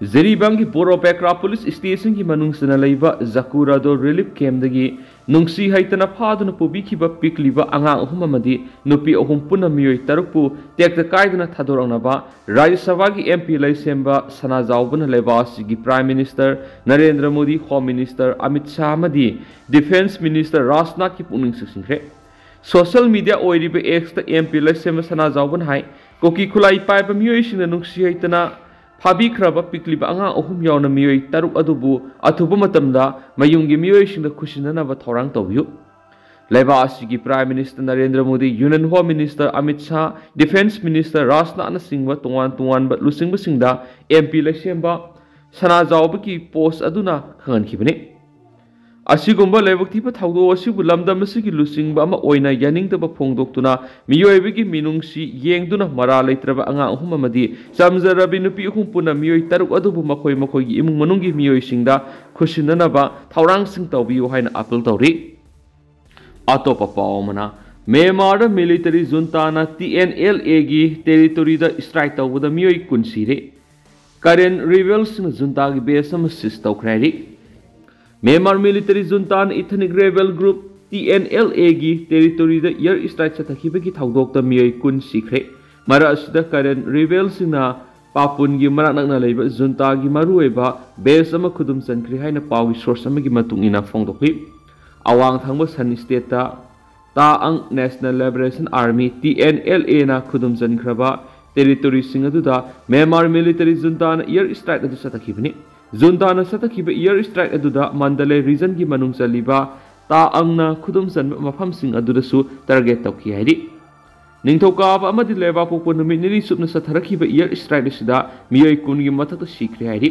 ꯖꯤꯔꯤꯕꯥꯝꯒꯤ ꯕꯣꯔꯣꯕꯦꯀ꯭ꯔꯥ ꯄꯨꯂꯤꯁ ꯁ꯭ꯇꯦꯁꯟꯒꯤ ꯃꯅꯨꯡꯁꯤꯅ ꯂꯩꯕ ꯖꯀꯨꯔꯥꯗꯣ ꯔꯤꯂꯤꯐ ꯀꯦꯝꯞꯇꯒꯤ ꯅꯨꯡꯁꯤ ꯍꯩꯇꯅ ꯐꯥꯗꯨꯅ ꯄꯨꯕꯤꯈꯤꯕ ꯄꯤꯛꯂꯤꯕ ꯑꯉꯥꯡ ꯑꯍꯨꯝ ꯑꯃꯗꯤ ꯅꯨꯄꯤ ꯑꯍꯨꯝ ꯄꯨꯟꯅ ꯃꯤꯑꯣꯏ ꯇꯔꯨꯛꯄꯨ ꯇꯦꯛꯇ ꯀꯥꯏꯗꯅ ꯊꯥꯗꯣꯔꯛꯅꯕ ꯔꯥꯖ꯭ꯌ ꯁꯚꯥꯒꯤ ꯑꯦꯝ ꯄꯤ ꯂꯩꯁꯦꯝꯕ ꯁꯅꯥꯖꯥꯎꯕꯅ ꯂꯩꯕꯥꯛ ꯑꯁꯤꯒꯤ prime minister Narendra Modi, home minister Amit Shah ꯑꯃꯗꯤ ꯗꯤꯐꯦꯟꯁ ꯃꯤꯅꯤꯁꯇꯔ ꯔꯥꯖꯅꯥꯊꯀꯤ ꯄꯨꯛꯅꯤꯡ ꯆꯤꯡꯁꯤꯟꯈ꯭ꯔꯦ꯫ ꯁꯣꯁꯤꯌꯦꯜ ꯃꯤꯗꯤꯌꯥ ꯑꯣꯏꯔꯤꯕ ꯑꯦꯛꯁꯇ ꯑꯦꯝ ꯄꯤ ꯂꯩꯁꯦꯝꯕ ꯁꯅꯥꯖꯥꯎꯕꯅ ꯍꯥꯏ, ꯀꯨꯀꯤ ꯈꯨꯠꯂꯥꯏ ꯄꯥꯏꯕ ꯃꯤꯑꯣꯏꯁꯤꯡꯅ ꯅꯨꯡꯁꯤ ꯍꯩꯇꯅ ꯐꯥꯕꯤꯈ꯭ꯔꯕ ꯄꯤꯛꯂꯤꯕ ꯑꯉꯥꯡ ꯑꯍꯨꯝ ꯌꯥꯎꯅ ꯃꯤꯑꯣꯏ ꯇꯔꯨꯛ ꯑꯗꯨꯕꯨ ꯑꯊꯨꯕ ꯃꯇꯝꯗ ꯃꯌꯨꯝꯒꯤ ꯃꯤꯑꯣꯏꯁꯤꯡꯗ ꯈꯨꯠꯁꯤꯟꯅꯅꯕ ꯊꯧꯔꯥꯡ ꯇꯧꯕꯤꯌꯨ꯫ ꯂꯩꯕꯥꯛ ꯑꯁꯤꯒꯤ prime minister Narendra Modi, union home minister Amit Shah, defence minister ꯔꯥꯖꯅꯥꯊꯅꯆꯤꯡꯕ ꯇꯣꯉꯥꯟ ꯇꯣꯉꯥꯟꯕ ꯂꯨꯆꯤꯡꯕꯁꯤꯡꯗ ꯑꯦꯝ ꯄꯤ ꯂꯩꯁꯦꯝꯕ ꯁꯅꯥꯖꯥꯎꯕꯒꯤ ꯄꯣꯁ ꯑꯗꯨꯅ ꯈꯪꯍꯟꯈꯤꯕꯅꯤ꯫ ꯑꯁꯤꯒꯨꯝꯕ ꯂꯥꯏꯕꯛ ꯊꯤꯕ ꯊꯧꯗꯣꯛ ꯑꯁꯤꯕꯨ ꯂꯝꯗꯝ ꯑꯁꯤꯒꯤ ꯂꯨꯆꯤꯡꯕ ꯑꯃ ꯑꯣꯏꯅ ꯌꯥꯅꯤꯡꯗꯕ ꯐꯣꯡꯗꯣꯛꯇꯨꯅ ꯃꯤꯑꯣꯏꯕꯒꯤ ꯃꯤꯅꯨꯡꯁꯤ ꯌꯦꯡꯗꯨꯅ ꯃꯔꯥ ꯂꯩꯇ꯭ꯔꯕ ꯑꯉꯥꯡ ꯑꯍꯨꯝ ꯑꯃꯗꯤ ꯆꯝꯖꯔꯕꯤ ꯅꯨꯄꯤ ꯑꯍꯨꯝ ꯄꯨꯟꯅ ꯃꯤꯑꯣꯏ ꯇꯔꯨꯛ ꯑꯗꯨꯕꯨ ꯃꯈꯣꯏ ꯃꯈꯣꯏꯒꯤ ꯏꯃꯨꯡ ꯃꯅꯨꯡꯒꯤ ꯃꯤꯑꯣꯏꯁꯤꯡꯗ ꯈꯨꯠꯁꯤꯟꯅꯅꯕ ꯊꯧꯔꯥꯡꯁꯤꯡ ꯇꯧꯕꯤꯌꯨ ꯍꯥꯏꯅ ꯑꯥꯄꯤꯜ ꯇꯧꯔꯤ꯫ ꯑꯇꯣꯞꯄ ꯄꯥꯎ ꯑꯃꯅ, ꯃ꯭ꯌꯥꯟꯃꯥꯔꯗ ꯃꯤꯂꯤꯇꯔꯤ ꯖꯨꯟꯇꯥꯅ ꯇꯤ ꯑꯦꯟ ꯑꯦꯜ ꯑꯦꯒꯤ ꯇꯦꯔꯤꯇꯣꯔꯤꯗ ꯁ꯭ꯇ꯭ꯔꯥꯏꯛ ꯇꯧꯕꯗ ꯃꯤꯑꯣꯏ ꯀꯨꯟ ꯁꯤꯔꯦ꯫ ꯀꯔꯦꯟ ꯔꯤꯕꯦꯜꯁꯤꯡꯅ ꯖꯨꯟꯇꯥꯒꯤ ꯕꯦꯁ ꯑꯃ ꯁꯤꯖ ꯇꯧꯈ꯭ꯔꯦ ꯍꯥꯏꯔꯤ꯫ ꯃ꯭ꯌꯥꯟꯃꯥꯔ ꯃꯤꯂꯤꯇꯔꯤ ꯖꯨꯟꯇꯥꯅ ethnic rebel group T N L ꯑꯦꯒꯤ ꯇꯦꯔꯤꯇꯣꯔꯤꯗ ꯑꯦꯌꯔ ꯁ꯭ꯇ꯭ꯔꯥꯏꯛ ꯆꯠꯊꯈꯤꯕꯒꯤ ꯊꯧꯗꯣꯛꯇ ꯃꯤꯑꯣꯏ ꯀꯨꯟ ꯁꯤꯈ꯭ꯔꯦ꯫ ꯃꯔꯛ ꯑꯁꯤꯗ ꯀꯔꯦꯟ ꯔꯤꯕꯦꯜꯁꯤꯡꯅ ꯄꯥꯄꯨꯟꯒꯤ ꯃꯅꯥꯛ ꯅꯛꯅ ꯂꯩꯕ ꯖꯨꯟꯇꯥꯒꯤ ꯃꯔꯨꯑꯣꯏꯕ ꯕꯦꯁ ꯑꯃ ꯈꯨꯗꯨꯝ ꯆꯟꯈ꯭ꯔꯦ ꯍꯥꯏꯅ ꯄꯥꯎꯒꯤ ꯁꯣꯔꯁ ꯑꯃꯒꯤ ꯃꯇꯨꯡ ꯏꯟꯅ ꯐꯣꯡꯗꯣꯛꯂꯤ꯫ ꯑꯋꯥꯡ ꯊꯪꯕ ꯁꯟ ꯁ꯭ꯇꯦꯠꯇ ꯇꯥ ꯑꯪ national liberation army, T N L ꯑꯦꯅ ꯈꯨꯗꯨꯝ ꯆꯟꯈ꯭ꯔꯕ ꯇꯦꯔꯤꯇꯣꯔꯤꯁꯤꯡ ꯑꯗꯨꯗ ꯃ꯭ꯌꯥꯟꯃꯥꯔ ꯃꯤꯂꯤꯇꯔꯤ ꯖꯨꯟꯇꯥꯅ ꯏꯌꯔ ꯁ꯭ꯇ꯭ꯔꯥꯏꯛ ꯑꯗꯨ ꯆꯠꯊꯈꯤꯕꯅꯤ꯫ ꯖꯨꯟꯇꯥꯅ ꯆꯠꯊꯈꯤꯕ ꯏꯌꯔ ꯁ꯭ꯇ꯭ꯔꯥꯏꯛ ꯑꯗꯨꯗ ꯃꯟꯗꯂꯦ ꯔꯤꯖꯟꯒꯤ ꯃꯅꯨꯡ ꯆꯜꯂꯤꯕ ꯇꯥ ꯑꯪꯅ ꯈꯨꯗꯨꯝ ꯆꯟꯕ ꯃꯐꯝꯁꯤꯡ ꯑꯗꯨꯗꯁꯨ ꯇꯥꯔꯒꯦꯠ ꯇꯧꯈꯤ ꯍꯥꯏꯔꯤ꯫ ꯅꯤꯡꯊꯧꯀꯥꯕ ꯑꯃꯗꯤ ꯂꯩꯕꯥꯛꯄꯣꯛꯄ ꯅꯨꯃꯤꯠ ꯅꯤꯅꯤ ꯆꯨꯞꯅ ꯆꯠꯊꯔꯛꯈꯤꯕ ꯏꯌꯔ ꯁ꯭ꯇ꯭ꯔꯥꯏꯛ ꯑꯁꯤꯗ ꯃꯤꯑꯣꯏ ꯀꯨꯟꯒꯤ ꯃꯊꯛꯇ ꯁꯤꯈ꯭ꯔꯦ ꯍꯥꯏꯔꯤ꯫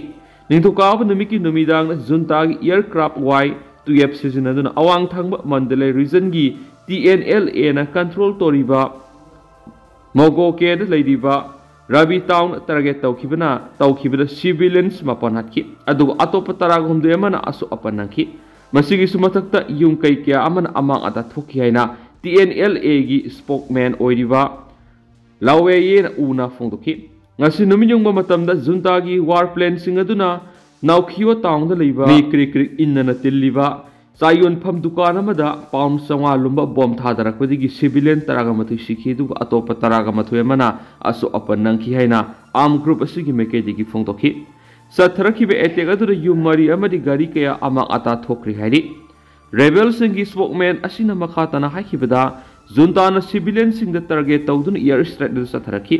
ꯅꯤꯡꯊꯧꯀꯥꯕ ꯅꯨꯃꯤꯠꯀꯤ ꯅꯨꯃꯤꯗꯥꯡꯗ ꯖꯨꯟꯇꯥꯒꯤ ꯏꯌꯔ ꯀ꯭ꯔꯥꯐ ꯋꯥꯏ ꯇꯨꯌꯦꯜꯐ ꯁꯤꯖꯤꯟꯅꯗꯨꯅ ꯑꯋꯥꯡ ꯊꯪꯕ ꯃꯟꯗꯂꯦ ꯔꯤꯖꯟꯒꯤ ꯇꯤ ꯑꯦꯟ ꯑꯦꯜ ꯑꯦꯅ ꯀꯟꯇ꯭ꯔꯣꯜ ꯇꯧꯔꯤꯕ ꯃꯣꯒꯣꯀꯦꯗ ꯂꯩꯔꯤꯕ ꯔꯕꯤ ꯇꯥꯎꯟ ꯇꯥꯔꯒꯦꯠ ꯇꯧꯈꯤꯕꯅ, ꯇꯧꯈꯤꯕꯗ ꯁꯤꯚꯤꯂꯤꯌꯟꯁ ꯃꯥꯄꯟ ꯍꯥꯠꯈꯤ, ꯑꯗꯨꯒ ꯑꯇꯣꯞꯄ ꯇꯔꯥꯒ ꯍꯨꯝꯗꯣꯏ ꯑꯃꯅ ꯑꯁꯣꯛ ꯑꯄꯟ ꯅꯪꯈꯤ꯫ ꯃꯁꯤꯒꯤꯁꯨ ꯃꯊꯛꯇ ꯌꯨꯝ ꯀꯩ ꯀꯌꯥ ꯑꯃꯅ ꯑꯃꯥꯡ ꯑꯇꯥ ꯊꯣꯛꯈꯤ ꯍꯥꯏꯅ ꯇꯤ ꯑꯦꯟ ꯑꯦꯜ ꯑꯦꯒꯤ ꯁ꯭ꯄꯣꯛꯃꯦꯟ ꯑꯣꯏꯔꯤꯕ ꯂꯥꯋꯦꯌꯦꯅ ꯎꯅ ꯐꯣꯡꯗꯣꯛꯈꯤ꯫ ꯉꯁꯤ ꯅꯨꯃꯤꯠ ꯌꯨꯡꯕ ꯃꯇꯝꯗ ꯖꯨꯟꯇꯥꯒꯤ ꯋꯥꯔ ꯄ꯭ꯂꯦꯟꯁꯤꯡ ꯑꯗꯨꯅ ꯅꯥꯎꯈꯤꯌꯣ ꯇꯥꯎꯟꯗ ꯂꯩꯕ ꯃꯤ ꯀ꯭ꯔꯤꯛ ꯀ꯭ꯔꯤꯛ ꯏꯟꯅꯅ ꯇꯤꯜꯂꯤꯕ ꯆꯥ ꯌꯣꯟꯐꯝ ꯗꯨꯀꯥꯟ ꯑꯃꯗ ꯄꯥꯎꯟ ꯆꯥꯝꯃꯉꯥ ꯂꯨꯝꯕ ꯕꯣꯝ ꯊꯥꯗꯔꯛꯄꯗꯒꯤ ꯁꯤꯚꯤꯂꯤꯌꯟ ꯇꯔꯥꯒ ꯃꯥꯊꯣꯏ ꯁꯤꯈꯤ, ꯑꯗꯨꯒ ꯑꯇꯣꯞꯄ ꯇꯔꯥꯒ ꯃꯥꯊꯣꯏ ꯑꯃꯅ ꯑꯁꯣꯛ ꯑꯄꯟ ꯅꯪꯈꯤ ꯍꯥꯏꯅ ꯑꯥꯔꯝ ꯒ꯭ꯔꯨꯞ ꯑꯁꯤꯒꯤ ꯃꯥꯏꯀꯩꯗꯒꯤ ꯐꯣꯡꯗꯣꯛꯈꯤ꯫ ꯆꯠꯊꯔꯛꯈꯤꯕ ꯑꯦꯇꯦꯛ ꯑꯗꯨꯗ ꯌꯨꯝ ꯃꯔꯤ ꯑꯃꯗꯤ ꯒꯥꯔꯤ ꯀꯌꯥ ꯑꯃꯥꯡ ꯑꯇꯥ ꯊꯣꯛꯈ꯭ꯔꯦ ꯍꯥꯏꯔꯤ꯫ ꯔꯦꯕꯦꯜꯁꯤꯡꯒꯤ ꯁ꯭ꯄꯣꯛꯃꯦꯟ ꯑꯁꯤꯅ ꯃꯈꯥ ꯇꯥꯅ ꯍꯥꯏꯈꯤꯕꯗ, ꯖꯨꯟꯇꯥꯅ ꯁꯤꯚꯤꯂꯤꯌꯟꯁꯤꯡꯗ ꯇꯥꯔꯒꯦꯠ ꯇꯧꯗꯨꯅ ꯏꯌꯔ ꯁ꯭ꯇ꯭ꯔꯥꯏꯛ ꯑꯗꯨ ꯆꯠꯊꯔꯛꯈꯤ꯫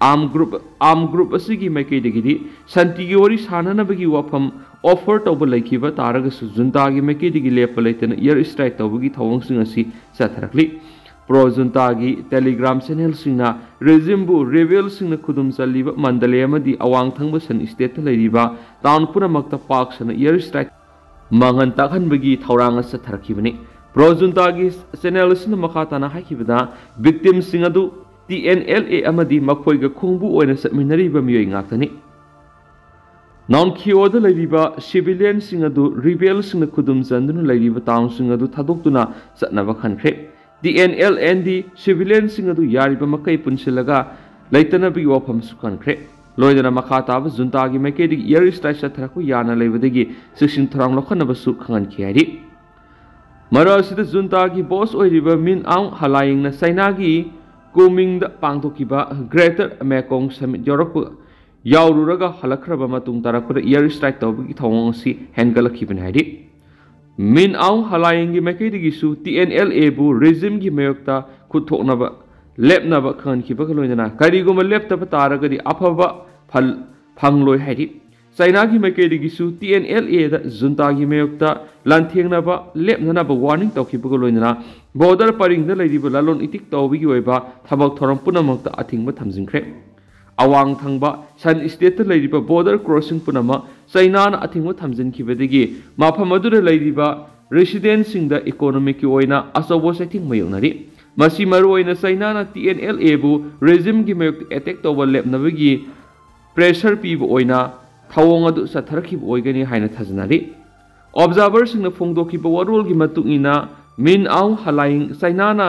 ꯑꯥꯔꯝ ꯒ꯭ꯔꯨꯞ, ꯑꯥꯔꯝ ꯒ꯭ꯔꯨꯞ ꯑꯁꯤꯒꯤ ꯃꯥꯏꯀꯩꯗꯒꯤꯗꯤ ꯁꯥꯟꯇꯤꯒꯤ ꯋꯥꯔꯤ ꯁꯥꯅꯅꯕꯒꯤ ꯋꯥꯐꯝ ꯑꯣꯐꯔ ꯇꯧꯕ ꯂꯩꯈꯤꯕ ꯇꯥꯔꯒꯁꯨ, ꯖꯨꯟꯇꯥꯒꯤ ꯃꯥꯏꯀꯩꯗꯒꯤ ꯂꯦꯞꯄ ꯂꯩꯇꯅ ꯏꯌꯔ ꯁ꯭ꯇ꯭ꯔꯥꯏꯛ ꯇꯧꯕꯒꯤ ꯊꯧꯑꯣꯡꯁꯤꯡ ꯑꯁꯤ ꯆꯠꯊꯔꯛꯂꯤ꯫ ꯄ꯭ꯔꯣ ꯖꯨꯟꯇꯥꯒꯤ ꯇꯦꯂꯤꯒ꯭ꯔꯥꯝ ꯆꯦꯅꯦꯜꯁꯤꯡꯅ ꯔꯦꯖꯤꯝꯕꯨ ꯔꯦꯕꯦꯜꯁꯤꯡꯅ ꯈꯨꯗꯨꯝ ꯆꯜꯂꯤꯕ ꯃꯟꯗꯂꯦ ꯑꯃꯗꯤ ꯑꯋꯥꯡ ꯊꯪꯕ ꯁꯟ ꯁ꯭ꯇꯦꯠꯇ ꯂꯩꯔꯤꯕ ꯇꯥꯎꯟ ꯄꯨꯝꯅꯃꯛꯇ ꯄꯥꯛ ꯁꯟꯅ ꯏꯌꯔ ꯁ꯭ꯇ꯭ꯔꯥꯏꯛ ꯃꯥꯡꯍꯟ ꯇꯥꯛꯍꯟꯕꯒꯤ ꯊꯧꯔꯥꯡ ꯑꯁꯤ ꯆꯠꯊꯔꯛꯈꯤꯕꯅꯤ꯫ ꯄ꯭ꯔꯣ ꯖꯨꯟꯇꯥꯒꯤ ꯆꯦꯅꯦꯜ ꯑꯁꯤꯅ ꯃꯈꯥ ꯇꯥꯅ ꯍꯥꯏꯈꯤꯕꯗ, ꯚꯤꯛꯇꯤꯝꯁꯤꯡ ꯑꯗꯨ ꯇꯤ ꯑꯦꯟ ꯑꯦꯜ ꯑꯦ ꯑꯃꯗꯤ ꯃꯈꯣꯏꯒ ꯈꯣꯡꯕꯨ ꯑꯣꯏꯅ ꯆꯠꯃꯤꯟꯅꯔꯤꯕ ꯃꯤꯑꯣꯏ ꯉꯥꯛꯇꯅꯤ꯫ ꯅꯥꯎꯟꯈꯤꯌꯣꯗ ꯂꯩꯔꯤꯕ ꯁꯤꯚꯤꯂꯤꯌꯟꯁꯤꯡ ꯑꯗꯨ ꯔꯤꯕꯦꯜꯁꯤꯡꯅ ꯈꯨꯗꯨꯝ ꯆꯟꯗꯨꯅ ꯂꯩꯔꯤꯕ ꯇꯥꯎꯟꯁꯤꯡ ꯑꯗꯨ ꯊꯥꯗꯣꯛꯇꯨꯅ ꯆꯠꯅꯕ ꯈꯟꯈ꯭ꯔꯦ꯫ ꯇꯤ ꯑꯦꯟ ꯑꯦꯜ ꯑꯦꯟꯗꯤ ꯁꯤꯚꯤꯂꯤꯌꯟꯁꯤꯡ ꯑꯗꯨ ꯌꯥꯔꯤꯕ ꯃꯈꯩ ꯄꯨꯟꯁꯤꯜꯂꯒ ꯂꯩꯇꯅꯕꯒꯤ ꯋꯥꯐꯝꯁꯨ ꯈꯟꯈ꯭ꯔꯦ꯫ ꯂꯣꯏꯅꯅ ꯃꯈꯥ ꯇꯥꯕ ꯖꯨꯟꯇꯥꯒꯤ ꯃꯥꯏꯀꯩꯗꯒꯤ ꯏꯌꯔ ꯁ꯭ꯇ꯭ꯔꯥꯏꯛ ꯆꯠꯊꯔꯛꯄ ꯌꯥꯅ ꯂꯩꯕꯗꯒꯤ ꯆꯦꯛꯁꯤꯟ ꯊꯧꯔꯥꯡ ꯂꯧꯈꯠꯅꯕꯁꯨ ꯈꯪꯍꯟꯈꯤ ꯍꯥꯏꯔꯤ꯫ ꯃꯔꯛ ꯑꯁꯤꯗ ꯖꯨꯟꯇꯥꯒꯤ ꯕꯣꯁ ꯑꯣꯏꯔꯤꯕ ꯃꯤꯟ ꯑꯥꯎ ꯍꯂꯥꯏꯌꯤꯡꯅ ꯆꯥꯏꯅꯥꯒꯤ ꯀꯨꯃꯤꯡꯗ ꯄꯥꯡꯊꯣꯛꯈꯤꯕ ꯒ꯭ꯔꯦꯇꯔ ꯃꯦꯀꯣꯡ ꯁꯃꯤꯠ ꯌꯧꯔꯛꯄ, ꯌꯥꯎꯔꯨꯔꯒ ꯍꯜꯂꯛꯈ꯭ꯔꯕ ꯃꯇꯨꯡ ꯇꯥꯔꯛꯄꯗ ꯏꯌꯔ ꯁ꯭ꯇ꯭ꯔꯥꯏꯛ ꯇꯧꯕꯒꯤ ꯊꯧꯑꯣꯡ ꯑꯁꯤ ꯍꯦꯟꯒꯠꯂꯛꯈꯤꯕꯅꯤ ꯍꯥꯏꯔꯤ꯫ ꯃꯤꯟ ꯑꯥꯎ ꯍꯂꯥꯏꯡꯒꯤ ꯃꯥꯏꯀꯩꯗꯒꯤꯁꯨ ꯇꯤ ꯑꯦꯟ ꯑꯦꯜ ꯑꯦꯕꯨ ꯔꯦꯖꯤꯝꯒꯤ ꯃꯥꯌꯣꯛꯇ ꯈꯨꯠ ꯊꯣꯛꯅꯕ ꯂꯦꯞꯅꯕ ꯈꯪꯍꯟꯈꯤꯕꯒ ꯂꯣꯏꯅꯅ ꯀꯔꯤꯒꯨꯝꯕ ꯂꯦꯞꯇꯕ ꯇꯥꯔꯒꯗꯤ ꯑꯐꯕ ꯐꯜ ꯐꯪꯂꯣꯏ ꯍꯥꯏꯔꯤ꯫ ꯆꯩꯅꯥꯒꯤ ꯃꯥꯏꯀꯩꯗꯒꯤꯁꯨ ꯇꯤ ꯑꯦꯟ ꯑꯦꯜ ꯑꯦꯗ ꯖꯨꯟꯇꯥꯒꯤ ꯃꯥꯌꯣꯛꯇ ꯂꯥꯟꯊꯦꯡꯅꯕ ꯂꯦꯞꯅꯅꯕ ꯋꯥꯔꯅꯤꯡ ꯇꯧꯈꯤꯕꯒ ꯂꯣꯏꯅꯅ ꯕꯣꯔꯗꯔ ꯄꯔꯤꯡꯗ ꯂꯩꯔꯤꯕ ꯂꯂꯣꯟ ꯏꯇꯤꯛ ꯇꯧꯕꯒꯤ ꯑꯣꯏꯕ ꯊꯕꯛ ꯊꯧꯔꯝ ꯄꯨꯝꯅꯃꯛꯇ ꯑꯊꯤꯡꯕ ꯊꯝꯖꯤꯟꯈ꯭ꯔꯦ꯫ ꯑꯋꯥꯡ ꯊꯪꯕ ꯁꯟ ꯁ꯭ꯇꯦꯠꯇ ꯂꯩꯔꯤꯕ ꯕꯣꯔꯗꯔ ꯀ꯭ꯔꯣꯁꯤꯡ ꯄꯨꯝꯅꯃꯛ ꯆꯩꯅꯥꯅ ꯑꯊꯤꯡꯕ ꯊꯝꯖꯤꯟꯈꯤꯕꯗꯒꯤ ꯃꯐꯝ ꯑꯗꯨꯗ ꯂꯩꯔꯤꯕ ꯔꯦꯁꯤꯗꯦꯟꯁꯤꯡꯗ ꯏꯀꯣꯅꯣꯃꯤꯛꯀꯤ ꯑꯣꯏꯅ ꯑꯆꯧꯕ ꯆꯩꯊꯦꯡ ꯃꯥꯌꯣꯛꯅꯔꯤ꯫ ꯃꯁꯤ ꯃꯔꯨꯑꯣꯏꯅ ꯆꯩꯅꯥꯅ ꯇꯤ ꯑꯦꯟ ꯑꯦꯜ ꯑꯦꯕꯨ ꯔꯦꯖꯤꯝꯒꯤ ꯃꯥꯌꯣꯛꯇ ꯑꯦꯇꯦꯛ ꯇꯧꯕ ꯂꯦꯞꯅꯕꯒꯤ ꯄ꯭ꯔꯦꯁꯔ ꯄꯤꯕ ꯑꯣꯏꯅ ꯊꯧꯑꯣꯡ ꯑꯗꯨ ꯆꯠꯊꯔꯛꯈꯤꯕ ꯑꯣꯏꯒꯅꯤ ꯍꯥꯏꯅ ꯊꯥꯖꯅꯔꯤ꯫ ꯑꯣꯕꯖꯥꯔꯚꯔꯁꯤꯡꯅ ꯐꯣꯡꯗꯣꯛꯈꯤꯕ ꯋꯥꯔꯣꯜꯒꯤ ꯃꯇꯨꯡ ꯏꯟꯅ, ꯃꯤꯟ ꯑꯥꯎ ꯍꯂꯥꯏꯡ ꯆꯩꯅꯥꯅ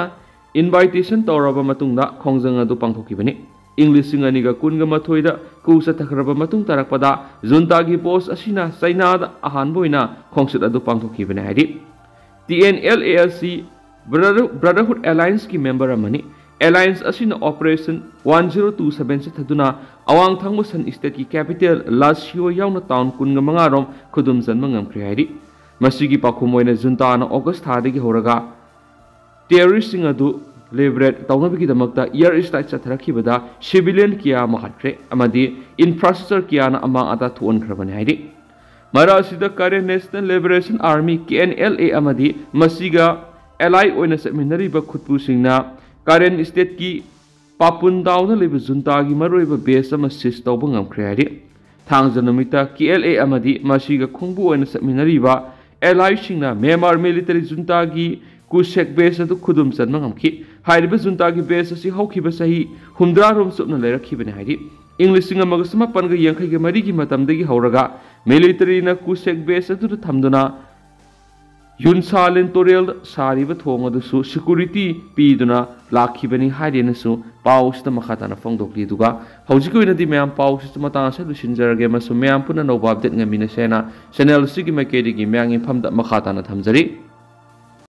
ꯏꯟꯚꯥꯏꯇꯦꯁꯟ ꯇꯧꯔꯕ ꯃꯇꯨꯡꯗ ꯈꯣꯡꯖꯪ ꯑꯗꯨ ꯄꯥꯡꯊꯣꯛꯈꯤꯕꯅꯤ꯫ ꯏꯪ ꯂꯤꯁꯤꯡ ꯑꯅꯤꯒ ꯀꯨꯟꯒ ꯃꯥꯊꯣꯏꯗ ꯀꯨ ꯆꯠꯊꯈ꯭ꯔꯕ ꯃꯇꯨꯡ ꯇꯥꯔꯛꯄꯗ ꯖꯨꯟꯇꯥꯒꯤ ꯕꯣꯁ ꯑꯁꯤꯅ ꯆꯩꯅꯥꯗ ꯑꯍꯥꯟꯕ ꯑꯣꯏꯅ ꯈꯣꯡꯆꯠ ꯑꯗꯨ ꯄꯥꯡꯊꯣꯛꯈꯤꯕꯅꯤ ꯍꯥꯏꯔꯤ꯫ ꯇꯤ ꯑꯦꯟ ꯑꯦꯜ ꯑꯦ ꯑꯁꯤ ꯕ꯭ꯔꯗꯔ-, ꯕ꯭ꯔꯗꯔꯍꯨꯗ ꯑꯦꯂꯥꯏꯟꯁꯀꯤ ꯃꯦꯝꯕꯔ ꯑꯃꯅꯤ꯫ ꯑꯦꯂꯥꯏꯟꯁ ꯑꯁꯤꯅ operation one zero two seven ꯆꯠꯊꯗꯨꯅ ꯑꯋꯥꯡ ꯊꯪꯕ ꯁꯟ ꯁ꯭ꯇꯦꯠꯀꯤ ꯀꯦꯄꯤꯇꯦꯜ ꯂꯥꯁꯤꯑꯣ ꯌꯥꯎꯅ ꯇꯥꯎꯟ ꯀꯨꯟꯒ ꯃꯉꯥ ꯔꯣꯝ ꯈꯨꯗꯨꯝ ꯆꯟꯕ ꯉꯝꯈ꯭ꯔꯦ ꯍꯥꯏꯔꯤ꯫ ꯃꯁꯤꯒꯤ ꯄꯥꯎꯈꯨꯝ ꯑꯣꯏꯅ ꯖꯨꯟꯇꯥꯅ ꯑꯣꯒꯁ ꯊꯥꯗꯒꯤ ꯍꯧꯔꯒ ꯇꯦꯔꯣꯔꯤꯁꯁꯤꯡ ꯑꯗꯨ ꯂꯤꯕꯔꯦꯠ ꯇꯧꯅꯕꯒꯤꯗꯃꯛꯇ ꯏꯌꯔ ꯁ꯭ꯇ꯭ꯔꯥꯏꯛ ꯆꯠꯊꯔꯛꯈꯤꯕꯗ ꯁꯤꯚꯤꯂꯤꯌꯟ ꯀꯌꯥ ꯑꯃ ꯍꯥꯠꯈ꯭ꯔꯦ ꯑꯃꯗꯤ ꯏꯟꯐ꯭ꯔꯥꯁ꯭ꯇ꯭ꯔꯛꯆꯔ ꯀꯌꯥꯅ ꯑꯃꯥꯡ ꯑꯇꯥ ꯊꯣꯛꯍꯟꯈ꯭ꯔꯕꯅꯤ ꯍꯥꯏꯔꯤ꯫ ꯃꯔꯛ ꯑꯁꯤꯗ Karen national liberation army, K N L A, ꯑꯃꯗꯤ ꯃꯁꯤꯒ ꯑꯦꯂꯥꯏ ꯑꯣꯏꯅ ꯆꯠꯃꯤꯟꯅꯔꯤꯕ ꯈꯨꯠꯄꯨꯁꯤꯡꯅ ꯀꯥꯔꯦꯟ ꯁ꯭ꯇꯦꯠꯀꯤ ꯄꯥꯄꯨꯟꯗꯥꯎꯗ ꯂꯩꯕ ꯖꯨꯟꯇꯥꯒꯤ ꯃꯔꯨꯑꯣꯏꯕ ꯕꯦꯁ ꯑꯃ ꯁꯤꯖ ꯇꯧꯕ ꯉꯝꯈ꯭ꯔꯦ ꯍꯥꯏꯔꯤ꯫ ꯊꯥꯡꯖ ꯅꯨꯃꯤꯠꯇ ꯀꯦ ꯑꯦꯜ ꯑꯦ ꯑꯃꯗꯤ ꯃꯁꯤꯒ ꯈꯣꯡꯕꯨ ꯑꯣꯏꯅ ꯆꯠꯃꯤꯟꯅꯔꯤꯕ ꯑꯦꯂꯥꯏꯁꯤꯡꯅ ꯃ꯭ꯌꯥꯟꯃꯥꯔ ꯃꯤꯂꯤꯇꯔꯤ ꯖꯨꯟꯇꯥꯒꯤ ꯀꯨꯁꯦꯛ ꯕꯦꯁ ꯑꯗꯨ ꯈꯨꯗꯨꯝ ꯆꯟꯕ ꯉꯝꯈꯤ꯫ ꯍꯥꯏꯔꯤꯕ ꯖꯨꯟꯇꯥꯒꯤ ꯕꯦꯁ ꯑꯁꯤ ꯍꯧꯈꯤꯕ ꯆꯍꯤ ꯍꯨꯝꯗ꯭ꯔꯥ ꯔꯣꯝ ꯆꯨꯞꯅ ꯂꯩꯔꯛꯈꯤꯕꯅꯤ ꯍꯥꯏꯔꯤ꯫ ꯏꯪ ꯂꯤꯁꯤꯡ ꯑꯃꯒ ꯆꯃꯥꯄꯟꯒ ꯌꯥꯡꯈꯩꯒ ꯃꯔꯤꯒꯤ ꯃꯇꯝꯗꯒꯤ ꯍꯧꯔꯒ ꯃꯤꯂꯤꯇꯔꯤꯅ ꯀꯨꯁꯦꯛ ꯕꯦꯁ ꯑꯗꯨꯗ ꯊꯝꯗꯨꯅ ꯌꯨꯟꯁꯥꯂꯤꯟ ꯇꯨꯔꯦꯜꯗ ꯁꯥꯔꯤꯕ ꯊꯣꯡ ꯑꯗꯨꯁꯨ ꯁꯦꯀ꯭ꯌꯨꯔꯤꯇꯤ ꯄꯤꯗꯨꯅ ꯂꯥꯛꯈꯤꯕꯅꯤ ꯍꯥꯏꯔꯦꯅꯁꯨ ꯄꯥꯎꯁꯤꯗ ꯃꯈꯥ ꯇꯥꯅ ꯐꯣꯡꯗꯣꯛꯂꯤ꯫ ꯑꯗꯨꯒ ꯍꯧꯖꯤꯛꯀꯤ ꯑꯣꯏꯅꯗꯤ ꯃꯌꯥꯝ ꯄꯥꯎꯁꯤꯁꯨ ꯃꯇꯥꯡ ꯑꯁꯤꯗ ꯂꯣꯏꯁꯤꯟꯖꯔꯒꯦ ꯑꯃꯁꯨꯡ ꯃꯌꯥꯝ ꯄꯨꯟꯅ ꯑꯅꯧꯕ ꯑꯞꯗꯦꯠ ꯉꯝꯃꯤꯟꯅꯁꯦꯅ ꯆꯦꯅꯦꯜ ꯑꯁꯤꯒꯤ ꯃꯥꯏꯀꯩꯗꯒꯤ ꯃꯌꯥꯝꯒꯤ ꯃꯐꯝꯗ ꯃꯈꯥ ꯇꯥꯅ ꯊꯝꯖꯔꯤ꯫